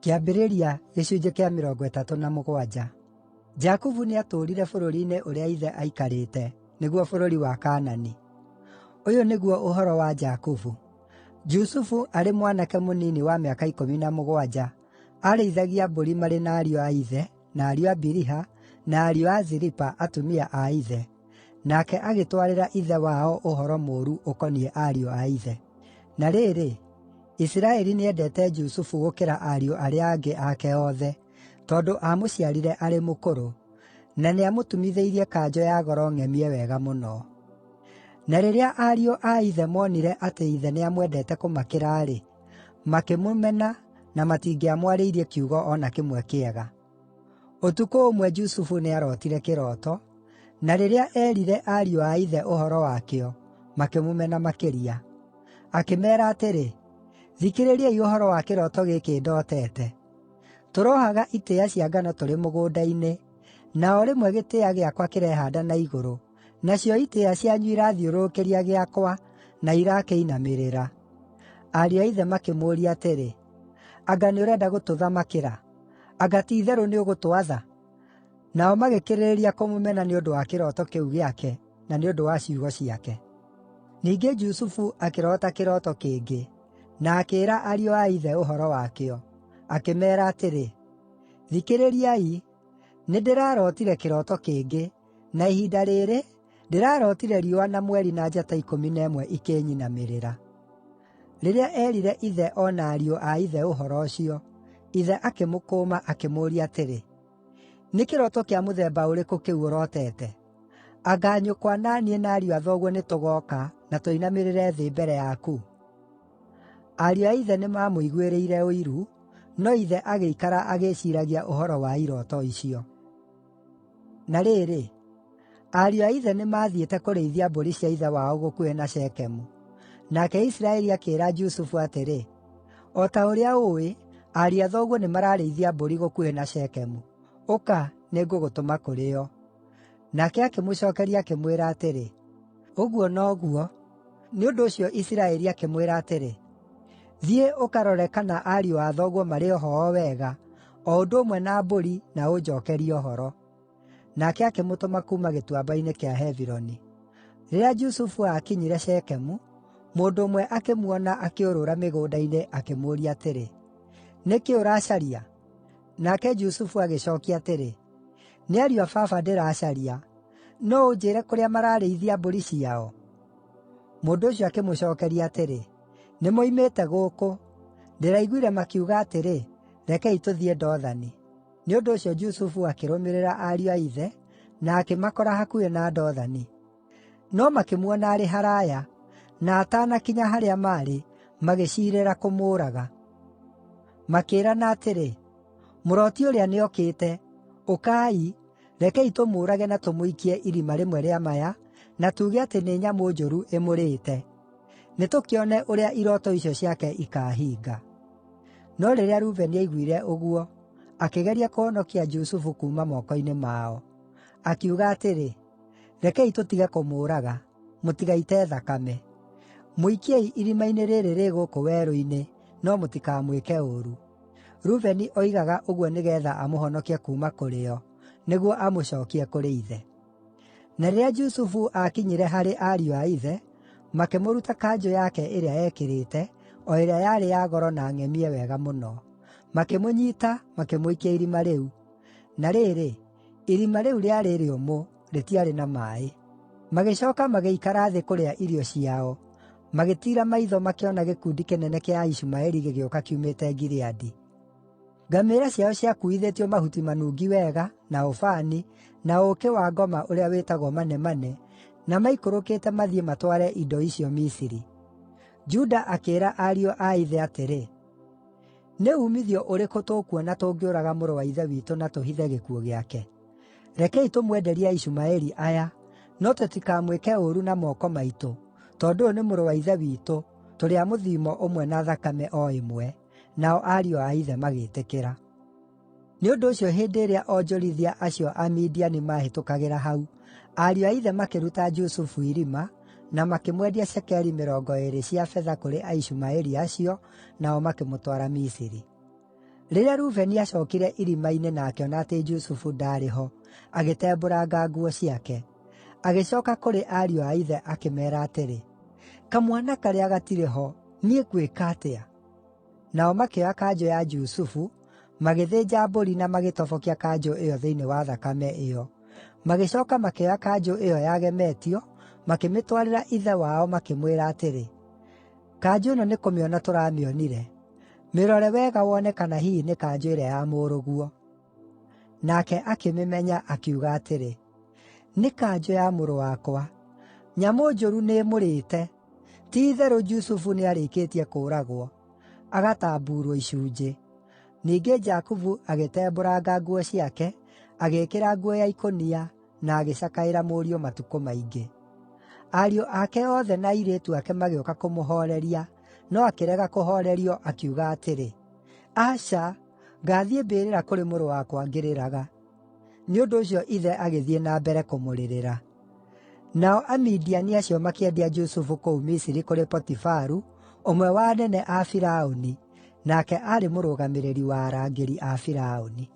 Kĩambĩrĩria gĩcunjĩ kĩa 37. Jakubu nĩatũũrire bũrũri-inĩ ũrĩa ithe aikarĩte, nĩguo bũrũri wa Kaanani. Ũyũ nĩguo ũhoro wa Jakubu. Jusufu arĩ mwanake mũnini wa mĩaka 17, aarĩithagia mbũri marĩ na ariũ a ithe, na ariũ a Biliha, na ariũ a Zilipa atumia a ithe, nake agĩtwarĩra ithe wao ũhoro mũũru ũkoniĩ ariũ a ithe. Na rĩrĩ, Isiraeli nĩendete Jusufu gũkĩra ariũ arĩa angĩ ake othe, tondũ aamũciarire arĩ mũkũrũ, na nĩamũtumithĩirie kanjũ ya goro ng'emie wega mũno. Na rĩrĩa ariũ a ithe moonire atĩ ithe nĩamwendete kũmakĩra-rĩ, makĩmũmena na matingĩamwarĩirie kiugo o na kĩmwe kĩega. Ũtukũ ũmwe Jusufu nĩarootire kĩroto, na rĩrĩa eerire ariũ a ithe ũhoro wakĩo, makĩmũmena makĩria. Akĩmeera atĩrĩ, “Thikĩrĩriai ũhoro wa kĩroto gĩkĩ ndootete: Tũrohaga itĩĩa cia ngano tũrĩ mũgũnda-inĩ, na o rĩmwe gĩtĩĩa gĩakwa kĩrehaanda na igũrũ, nacio itĩĩa cianyu irathiũrũrũkĩria gĩakwa na irakĩinamĩrĩra.” Ariũ a ithe makĩmũũria atĩrĩ, “Anga nĩũrenda gũtũthamakĩra? Anga ti-itherũ nĩũgũtwatha?” Nao magĩkĩrĩrĩria kũmũmena nĩ ũndũ wa kĩroto kĩu gĩake, na nĩ ũndũ wa ciugo ciake. Ningĩ Jusufu akĩroota kĩroto kĩngĩ, na akĩĩra ariũ a ithe ũhoro wakĩo. Akĩmeera atĩrĩ, “Thikĩrĩriai, nĩndĩrarootire kĩroto kĩngĩ, na ihinda rĩĩrĩ, ndĩrarootire riũa na mweri na njata 11 ikĩnyinamĩrĩra.” Rĩrĩa eerire ithe o na ariũ a ithe ũhoro ũcio, ithe akĩmũkũma, akĩmũũria atĩrĩ, “Nĩ kĩroto kĩa mũthemba ũrĩkũ kĩu ũrotete? Anga nyũkwa na niĩ na ariũ a thoguo nĩtũgooka, na tũinamĩrĩre thĩ mbere yaku?” Ariũ a ithe nĩmamũiguĩrĩire ũiru, no ithe agĩikara agĩĩciiragia ũhoro wa irooto icio. Na rĩrĩ, ariũ a ithe nĩmathiĩte kũrĩithia mbũri cia ithe wao gũkuhĩ na Shekemu. Nake Isiraeli akĩĩra Jusufu atĩrĩ, “O ta ũrĩa ũũĩ, ariũ a thoguo nĩmararĩithia mbũri gũkuhĩ na Shekemu. Ũka, nĩngũgũtũma kũrĩ o.” Nake akĩmũcookeria akĩmwĩra atĩrĩ, “Ũguo noguo.” Nĩ ũndũ ũcio Isiraeli akĩmwĩra atĩrĩ, “Thiĩ ũkarore kana ariũ a thoguo marĩ o ho o wega, o ũndũ ũmwe na mbũri, na ũnjookerie ũhoro.” Nake akĩmũtũma kuuma gĩtuamba-inĩ kĩa Hebironi. Rĩrĩa Jusufu aakinyire Shekemu, mũndũ ũmwe akĩmuona akĩũrũra mĩgũnda-inĩ akĩmũũria atĩrĩ, “Nĩ kĩĩ ũracaria?” Nake Jusufu agĩcookia atĩrĩ, “Nĩ ariũ a baba ndĩracaria. No ũnjĩĩre kũrĩa mararĩithia mbũri ciao?” Mũndũ ũcio akĩmũcookeria atĩrĩ, “Nĩmoimĩte gũkũ. Ndĩraiguire makiuga atĩrĩ, 'Rekei tũthiĩ Dothani.' ” Nĩ ũndũ ũcio Jusufu akĩrũmĩrĩra ariũ a ithe, na akĩmakora hakuhĩ na Dothani. No makĩmuona arĩ haraaya, na ataanakinya harĩa maarĩ, magĩciirĩra kũmũũraga. Makĩĩrana atĩrĩ, “Mũrooti ũrĩa nĩokĩte! Ũkai, rekei tũmũũrage na tũmũikie irima rĩmwe rĩa maya, na tuuge atĩ nĩ nyamũ njũru ĩmũrĩĩte. Nĩtũkĩone ũrĩa irooto icio ciake ikaahinga.” No rĩrĩa Rubeni aiguire ũguo, akĩgeria kũhonokia Jusufu kuuma moko-inĩ mao. Akiuga atĩrĩ, “Rekei tũtige kũmũũraga. Mũtigaite thakame. Mũikiei irima-inĩ rĩrĩ rĩ gũkũ werũ-inĩ, no mũtikamwĩke ũũru.” Rubeni oigaga ũguo nĩgeetha amũhonokie kuuma kũrĩ o, nĩguo amũcookie kũrĩ ithe. Na rĩrĩa Jusufu aakinyire harĩ ariũ a ithe, makĩmũruta kanjũ yake ĩrĩa eekĩrĩte, o ĩrĩa yarĩ ya goro na ng'emie wega mũno. Makĩmũnyiita, makĩmũikia irima rĩu. Na rĩrĩ, irima rĩu rĩarĩ rĩũmũ, rĩtiarĩ na maaĩ. Magĩcooka magĩikara thĩ kũrĩa irio ciao, magĩtiira maitho makĩona gĩkundi kĩnene kĩa Aishumaeli gĩgĩũka kiumĩte Gileadi. Ngamĩĩra ciao ciakuuithĩtio mahuti manungi wega, na ũbani, na ũũkĩ wa ngoma ũrĩa wĩtagwo manemane, na maikũrũkĩte mathiĩ matware indo icio Misiri. Juda akĩĩra ariũ a ithe atĩrĩ, “Nĩ uumithio ũrĩkũ tũkuona tũngĩũraga mũrũ wa ithe witũ na tũhithe gĩkuũ gĩake? Rekei tũmwenderie Aishumaeli aya, no tũtikamwĩke ũũru na moko maitũ, tondũ ũyũ nĩ mũrũ wa ithe witũ, tũrĩ a mũthiimo ũmwe na thakame o ĩmwe.” Nao ariũ a ithe magĩtĩkĩra. Nĩ ũndũ ũcio hĩndĩ ĩrĩa onjorithia acio a Midiani maahĩtũkagĩra hau, ariũ a ithe makĩruta Jusufu irima, na makĩmwendia cekeri 20 cia betha kũrĩ Aishumaeli acio, nao makĩmũtwara Misiri. Rĩrĩa Rubeni aacookire irima-inĩ na akĩona atĩ Jusufu ndaarĩ ho, agĩtembũranga nguo ciake. Agĩcooka kũrĩ ariũ a ithe akĩmeera atĩrĩ, “Kamwana karĩa gatirĩ ho! Niĩ ngwĩka atĩa?” Nao makĩoya kanjũ ya Jusufu, magĩthĩnja mbũri na magĩtobokia kanjũ ĩyo thĩinĩ wa thakame ĩyo. Magĩcooka makĩoya kanjũ ĩyo yagemetio, makĩmĩtwarĩra ithe wao makĩmwĩra atĩrĩ, “Kanjũ ĩno nĩkũmĩona tũramĩonire. Mĩrore wega wone kana hihi nĩ kanjũ ĩrĩa ya mũrũguo.” Nake akĩmĩmenya, akiuga atĩrĩ, “Nĩ kanjũ ya mũrũ wakwa! Nyamũ njũru nĩĩmũrĩĩte. Ti-itherũ Jusufu nĩarĩkĩtie kũũragwo, agatambuurwo icunjĩ.” Ningĩ Jakubu agĩtembũranga nguo ciake, agĩĩkĩra nguo ya ikũnia, na agĩcakaĩra mũriũ matukũ maingĩ. Ariũ ake othe na airĩtu ake magĩũka kũmũhooreria, no akĩrega kũhoorerio, akiuga atĩrĩ, “Aca! Ngaathiĩ mbĩrĩra kũrĩ mũrũ wakwa ngĩrĩraga.” Nĩ ũndũ ũcio ithe agĩthiĩ na mbere kũmũrĩrĩra. Nao Amidiani acio makĩendia Jusufu kũu Misiri kũrĩ Potifaru, ũmwe wa anene a Firaũni, nake aarĩ mũrũgamĩrĩri wa arangĩri a Firaũni.